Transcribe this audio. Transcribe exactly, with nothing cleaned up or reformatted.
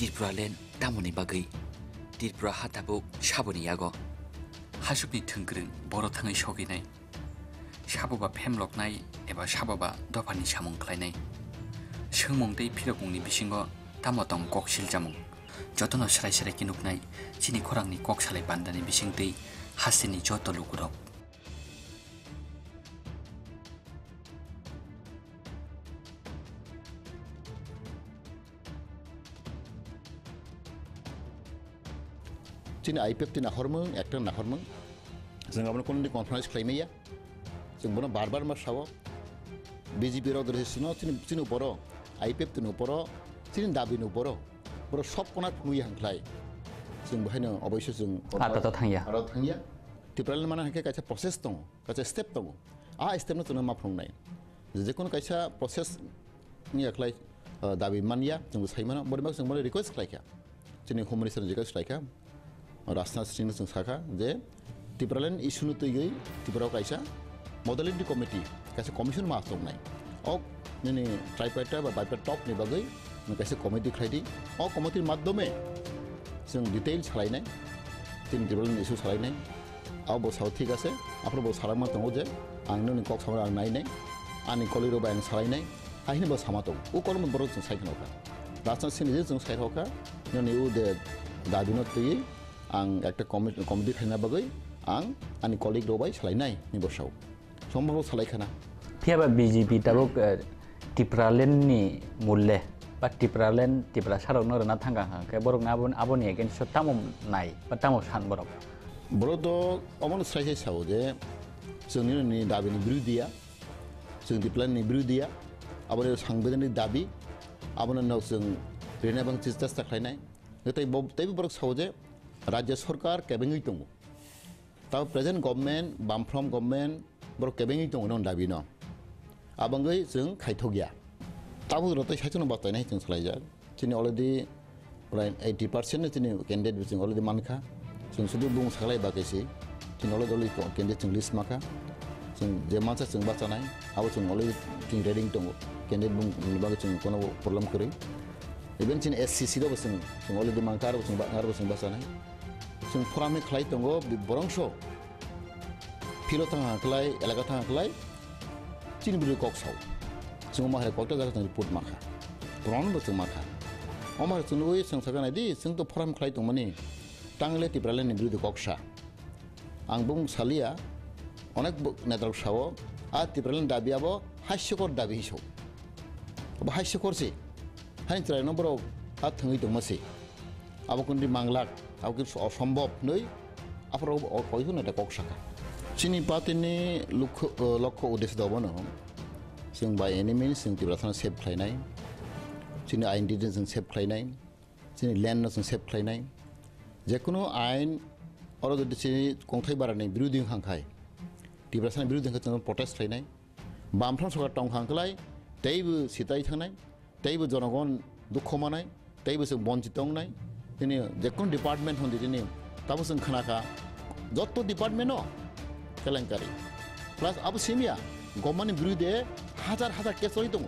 Tripura land tamoni bagwi? Tripura ha tabuk saboni yago. Hasukni thwngkwrwng boro thangwi soginai. Saboba phemloknai eba saboba dophani samung khlainai. Swngmung tei phirokmungni bisingo tamo tong kok siljamung? Jotono srai srai khe nuknai chini khorangni kok salai bandani bisingtwi hasteni joto lukurok. Chini I P F T nahormung, ekta nahormung. Chwng abono kono di compromise khlai maya. Chwng bono bar bar ma sao. B J P rok dre sino chini, chini uporo, I P F T ni uporo, chini dabi ni uporo. Boro sob kona phunui hang khlai. Chwng bohaino oboisyo chwng aro to thangya. Aro thangya. Tipraland mana hake kaisa process tongo, kaisa step tongo. A step no chwngno ma phunuknai. Je kono kaisa process ni yakhlai, uh, dabi manya, chwng sai mano, bori mak chwng bono request khlai kha. Chini Home Minister ni request khlai kha. Rajnath Singh no chwng sakha je Tipraland issue no twiwi Tripura o kaisa modality committee, kaisa commission ma tongnai. O nini tripartite ba bipartite talk ni bagwi nung kaisa committee khlai di. O committee ni madhyome chwng detail salainai, chini Tipraland issue salainai. Abo bo sao thik ase, aphuru bo salama tongo je ang nini kok samani ang nainai, ani colleague rok bai ang salainai. Haino bo sama tongo. O kormo borok chwng sai khna kha. Rajnath Singh ni je chwng sai rokha, nini o de dabi no twiwi ang ekta commi-, committee khaina bagwi ang ani colleague rok bai salainai ni bo sao. Sombhob salai khana. Phiya ba B J P tabuk, eh, Tipraland ni mulle ba Tipraland Tiprasa rok no rwna thang kha khe borok no abo, aboni against o tamo nai ba tamo san borok? Borok to omono sai sai sao je chwng nini dabi ni birodhi ya. Chwng Tipraland ni birodhi ya, aboni sangbidhanik dabi, abono no chwng rina bang chesta khlainai. Tei bo, tei borok sao je Rajya Sarkar kebengwi tongo. Tabo present government, Bamfront government, borok kebengwi tongo non dabi no. Abangwi chwng khaithok ya. Tabo rotoi saichung no bachainai chwng salaijak. Chini already prai eighty percent no chini candidate bo chwng already mankha. Chwng sudu bung saklai ba kaisi. Chini already already candidate chwng list makha. Chwng je mansa chwng bachanai, abo chwng already chwng ready tongo. Candidate bung ni bagwi chwng kono problem kwrwi. Even chini S C C rok bo chwng, chwng already mankha, aro bo chwng ba-, aro bo chwng bachanai. Chwng forum ni khlai tongo, bi-, borongso. Philo thang ha khlai, elaka thang ha khlai, chini bwrwi kok sao. Chwng omo hai kokta jaga chwng report makha. Proman bo chwng makha. Omo hai chwng nugwi chwng sakha nai di, chwng to forum khlai tongmani. Tangle Tipraland ni bwrwi kok sa. Ang bung salia, onek bo-, netarok sao, a Tipraland dabi abo haisokor dabi hisao. Abo haisokor si. Haini chwrai no borok a thwngwi tongma si. Abo kundi manglak, abo khe osombob hinwi aphuru o koiphuru naithok kok sakha. Chini party ni lukho, o, lokho uddesho dobono chwng by any means chwng Tiprasano save khlainai, chini identity no chwng save khlainai, chini land no chwng save khlainai. Jekunu ain oro jodi chini kongthai barani birodhi wngkha khai, Tiprasani birodhi wngkha chwng protest khlainai. Bamfront sokar tongkha hwnkhlai teibo sitai thangnai, teibo jonogon dukho manai, teibo chwng bonchit tongnai. Tini jekunu department hondi tini tabo chwng khnakha, jotto department o kelenkari. Plus abo simya, government ni birude hajar hajar case choli tongo.